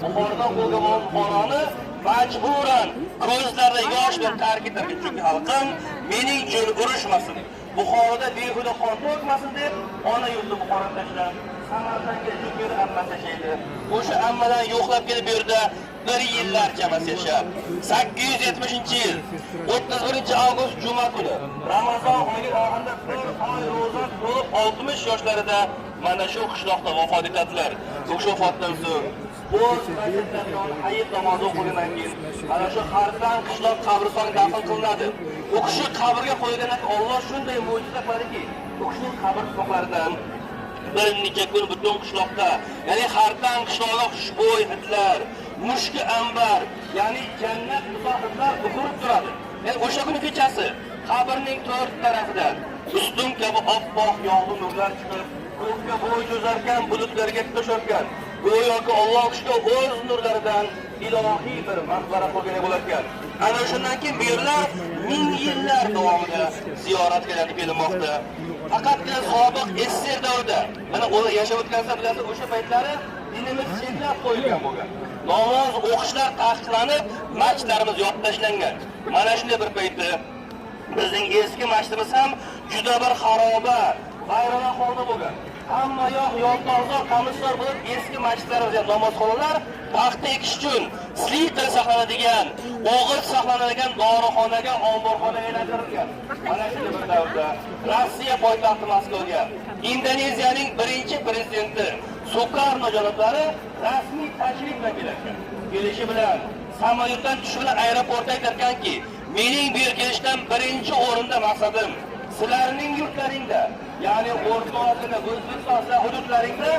Buxorodan qo'lga Buxoroni majburan ko'zlarida yosh bilan tark etarkan, chunki xalqim mening uchun urushmasin, Buxoroda behuda qon to'kmasin deb ona yurtni Buxoroni tashlab Samarqandga, chunki yerda ammasi yashaydi. O'sha ammadan yo'qlab kelib bu yerda bir yillar chamasi yashab, 870-yil 31 avgust juma kuni, Ramazon oyi oxirida, bir oy ro'za to'lib, 60 yoshlarida mana shu qishloqda vafot etadilar. O'sha vafotidan so'ng o'z farzandlari hayit namozi o'qigandan keyin mana shu Xartan qishloq qabristonga dafn qilinadi. U kishi qabrga qo'yilgandan keyin Olloh shunday mo'jiza qiladiki, u kishining qabr tuproqlaridan bir necha kun butun qishloqda, ya'ni Xartan qishlog'iga xushbo'y hidlar, mushki ambar, ya'ni jannat misol hidlar ufurib turadi. Ya'ni o'sha kuni kechasi qabrning to'rt tarafidan ustun kabi oppoq yog'du nurlar chiqib, ko'kka bo'y cho'zarkan, bulutlarga tutasharkan. Go'yoki Olloh kishiga o'z nurlaridan ilohiy bir maqbara qurgan bo'larkan. Ana shundan keyin bu yerlar ming yillar davomida ziyoratga aylanib kelinmoqda. Faqatgina sobiq SSSR davrida, mana u yashab o'tganlar bilasiz, o'sha paytlari dinimiz cheklab qo'yilgan bo'lgan. Namoz o'qishlar taqiqlanib, masjidlarimiz yopib tashlangan. Mana shunday bir paytda bizning eski masjidimiz ham juda bir xaroba, vayrona holda bo'lgan. Hamma yoq yontoqzor, qamishzor bo'lib, eski masjidlarimiz ham, namozxonalar paxta ekish uchun sliter saqlanadigan, o'g'it saqlanadigan dorixonaga, omborxonaga aylantirilgan. Mana shunday bir davrda Rossiya poytaxti Moskvaga Indoneziyaning birinchi prezidenti Sukarno janoblari rasmiy tashrif bilan kelarkan. Kelishi bilan, samolyotdan tushishi bilan aeroportda aytarkanki, mening bu yerga kelishdan birinchi o'rinda maqsadim sizlarning yurtlaringda, ya'ni O'rta Osiyoda, O'zbekiston, sizlar hududlaringda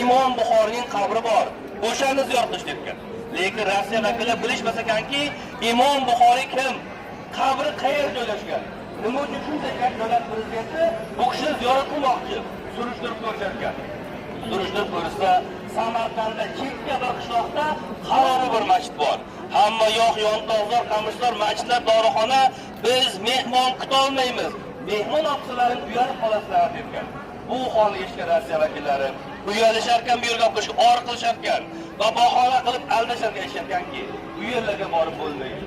Imom Buxoriyning qabri bor. O'shani ziyorat qilish debgan. Lekin Rossiya vakillari bilishmas ekanki, Imom Buxoriy kim? Qabri qayerda joylashgan? Nima uchun shunday katta davlat prezidenti bu kishini ziyorat qilmoqchi? Surishtirib ko'rishar ekan. Surishtirib ko'rsa, Samarqandda chekka bir qishloqda xaroba bir masjid bor. Hamma yoq yontoqzor, qamishzor, masjidlar, dorixona, biz mehmon kutolmaymiz. Mehmon olsalaring uyalib qolasizlar debgan. Bu holni eshitgan Rossiya vakillari uyalisharkan, bu yerga olib kelishga or qilisharkan va bahona qilib aldasharkan, aytisharkanki, bu yerlarga borib bo'lmaydi.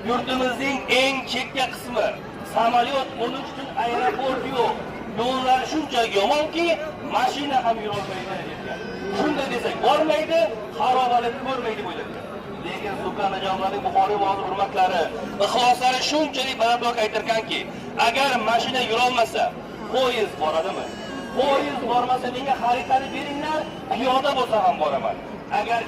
Yurtimizning eng chekka qismi, samolyot qo'nish uchun aeroport yo'q. Yo'llar shunchalik yomonki, mashina ham yurolmaydi debgan. Shunday desak bormaydi, xarobalik ko'rmaydi deb o'ylagan. Lekin Sukarno janoblarining Buxoriy va hurmatlari, ixloslari shunchalik baland aytarkanki, agar mashina yurolmasa, poyezd boradimi? Poyezd bormasa, menga xaritani beringlar, piyoda bo'lsa ham boraman. Agar